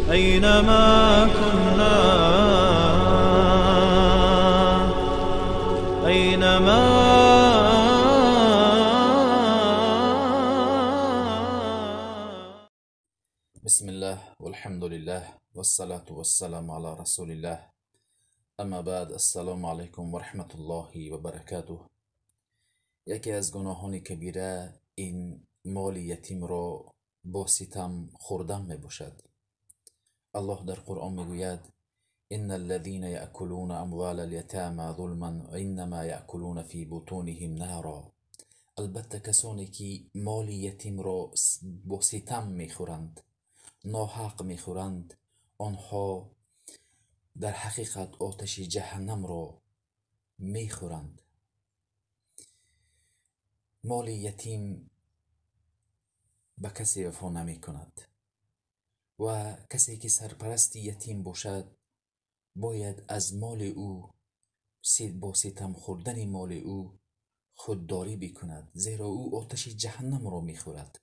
أينما كنا، أينما. بسم الله والحمد لله والصلاة والسلام على رسول الله، اما بعد، السلام علیکم و رحمت الله و برکاته. یکی از گناهان کبیره این مال یتیم را با ستم خوردن می باشد. الله در قرآن میگوید: ان الذين یأکلون اموال الیتامی ظلما انما یأکلون فی بطونهم نارا. البته کسانی که مال یتیم را با ستم میخورند، ناحق میخورند، آنها در حقیقت آتش جهنم را میخورند. مال یتیم به کسی وفا نمی کند و کسی که سرپرست یتیم باشد باید از مال او، با ستم خوردن مال او خودداری بکند، زیرا او آتش جهنم را میخورد.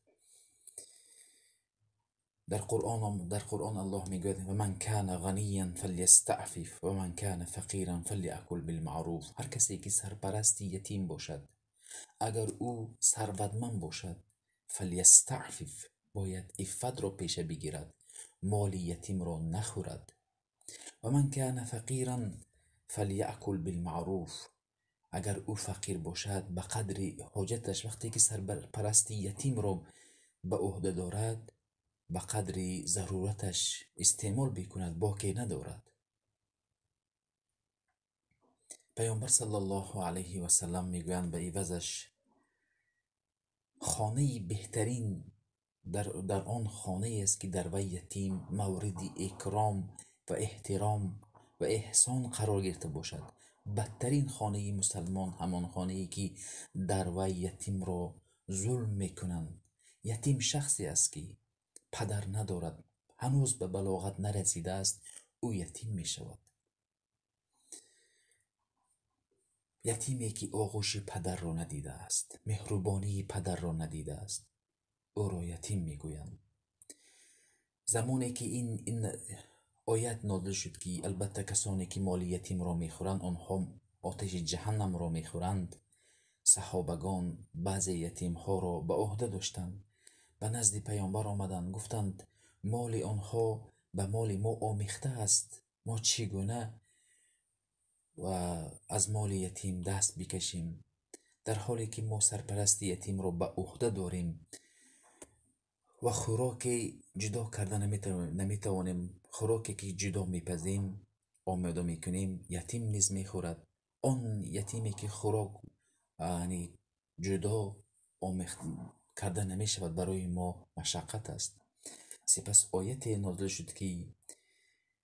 در قرآن الله میگوید: و من کان غنیا فلیستعفف و من کان فقیرا فلیأکل بالمعروف. هر کسی که سرپرست یتیم باشد، اگر او ثروتمند باشد، فلیستعفف، باید عفت را پیشه بگیرد، مال یتیم را نخورد. و من کان فقیرا فلیأکل بالمعروف، اگر او فقیر باشد به قدر حاجتش، وقتی که سرپرست یتیم را به عهده دارد، به قدر ضرورتش استعمال بکند، باکی ندارد. پیامبر صلی الله علیه و سلم میگویند به عوضش خانه بهترین در آن خانه است که در وی یتیم مورد اکرام و احترام و احسان قرار گرفته باشد. بدترین خانه مسلمان همان خانه ای که در وی یتیم را ظلم میکنند. یتیم شخصی است که پدر ندارد، هنوز به بلاغت نرسیده است، او یتیم می شود. یتیمی که آغوش پدر را ندیده است، مهربانی پدر را ندیده است، او را یتیم می گویند. زمانی که این آیت نازل شد که البته کسانی که مال یتیم را میخورند آنها آتش جهنم را میخورند، صحابگان بعضی یتیم ها را به عهده داشتند، به نزد پیامبر آمدند، گفتند مال آنها به مال ما آمیخته است، ما چگونه و از مال یتیم دست بکشیم، در حالی که ما سرپرست یتیم را به عهده داریم و خوراک جدا کرده نمیتوانیم. خوراکی که جدا میپزیم، آماده میکنیم، یتیم نیز میخورد. آن یتیمی که خوراک یعنی جدا آمیخته کرده نمیشود، برای ما مشقت است. سپس آیت نازل شد که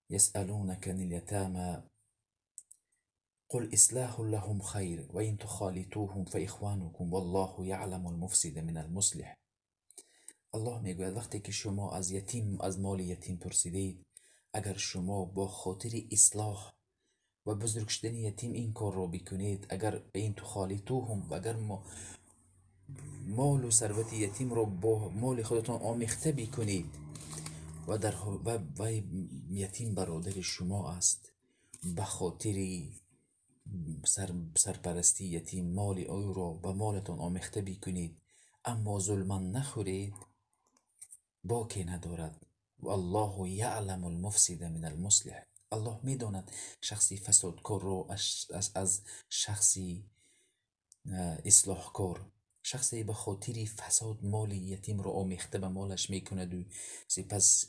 یسألونک عن الیتامی قل اصلاح لهم خیر و ان تخالطوهم فاخوانکم والله یعلم المفسد من المصلح. الله میگوید وقتی که شما از یتیم، از مال یتیم پرسیدید، اگر شما با خاطر اصلاح و بزرگ شدن یتیم این کار را بکنید، اگر این تخالطوهم، و اگر ما مال و ثروت یتیم را با مال خودتان آمیخته بکنید و در و یتیم برادر شما است، به خاطر سرپرستی یتیم مال او را با مالتان آمیخته بکنید، اما ظلما نخورید، باکی ندارد. و الله یعلم المفسد من المصلح. الله میداند شخصی فسادکار را از شخصی اصلاحکار. شخصی به خاطر فساد مال یتیم را آمیخته به مالش میکند و سپس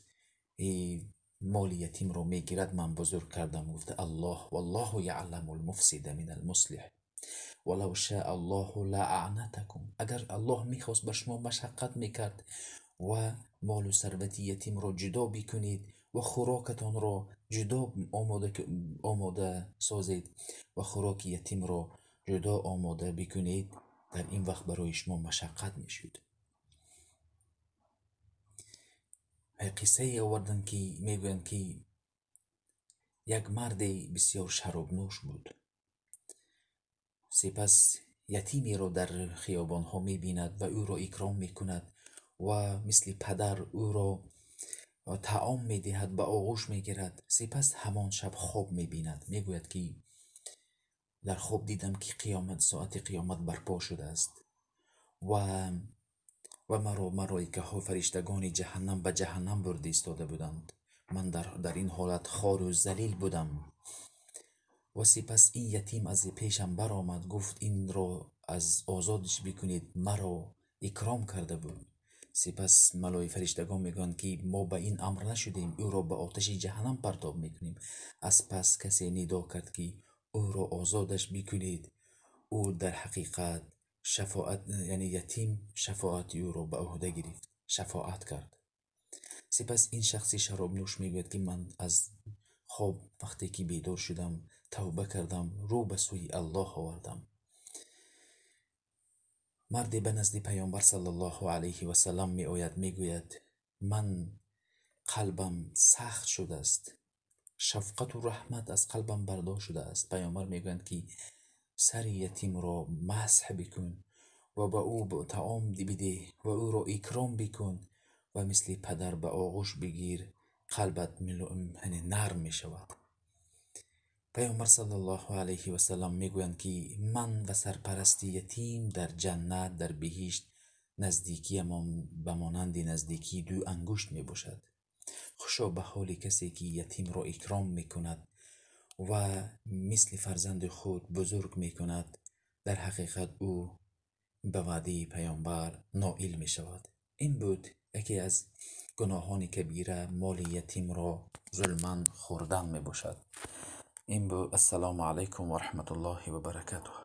مال یتیم را میگیرد، من بزرگ کردم، گفته الله، والله یعلم المفسد من المصلح ولو شاء الله لاعنتکم. اگر الله میخواست بر شما مشقت میکرد و مال و ثروت یتیم را جدا بکنید و خوراکتان را جدا آماده سازید و خوراک یتیم را جدا آماده بکنید، در این وقت برای شما مشقت میشد. قصه آوردن که میگویند که یک مرد بسیار شراب نوش بود. سپس یتیمی را در خیابان ها میبیند و او را اکرام میکند و مثل پدر او را таом медиҳад, ба оғӯш мегирад. Сипас ҳамон шаб хоб мебинад. Мегӯяд, ки дар хоб дидам, ки қиёмат, соати қиёмат барпо шудааст ва маро малоикаҳо, фариштагони ҷаҳаннам ба ҷаҳаннам бурда истода буданд. Ман дар ин ҳолат хору залил будам. Ва сипас ин ятим аз пешам баромад, гуфт: инро аз озодаш бикунед, маро икром карда буд. Сипас малои фариштагон мегӯянд, ки мо ба ин амр нашудем, ӯро ба оташи ҷаҳаннам партоб мекунем. Аз пас касе нидо кард, ки ӯро озодаш бикунед, ӯ дар ҳақиқат шафоат, яъне ятим шафоати ӯро ба уҳда гирифт, шафоат кард. Сипас ин шахси шаробнӯш мегӯяд, ки ман аз хоб вақте ки бедор шудам, тавба кардам, рӯ ба сӯи Аллоҳ овардам. Марде ба назди Паёмбар саллаллоҳу алайҳи васаллам меояд, мегӯяд: ман қалбам сахт шудааст, шафқату раҳмат аз қалбам бардошт шудааст. Паёмбар мегӯянд, ки сари ятимро масҳ бикун ва ба ӯ таом бидеҳ ва ӯро икром бикун ва мисли падар ба оғӯш бигир, қалбат нарм мешавад. Паёмбар саллаллоҳу алайҳи васаллам мегӯянд, ки ман ва сарпарасти ятим дар ҷаннат, дар биҳишт наздикиямон ба монанди наздикии ду ангушт мебошад. Хушо ба ҳоли касе, ки ятимро икром мекунад ва мисли фарзанди худ бузург мекунад. Дар ҳақиқат ӯ ба ваъдаи Паёмбар ноил мешавад. Ин буд яке аз гуноҳони кабира, моли ятимро зулман хӯрдан мебошад. Ин буд. Ассалому алайкум ва раҳматуллоҳи ва баракатуҳ.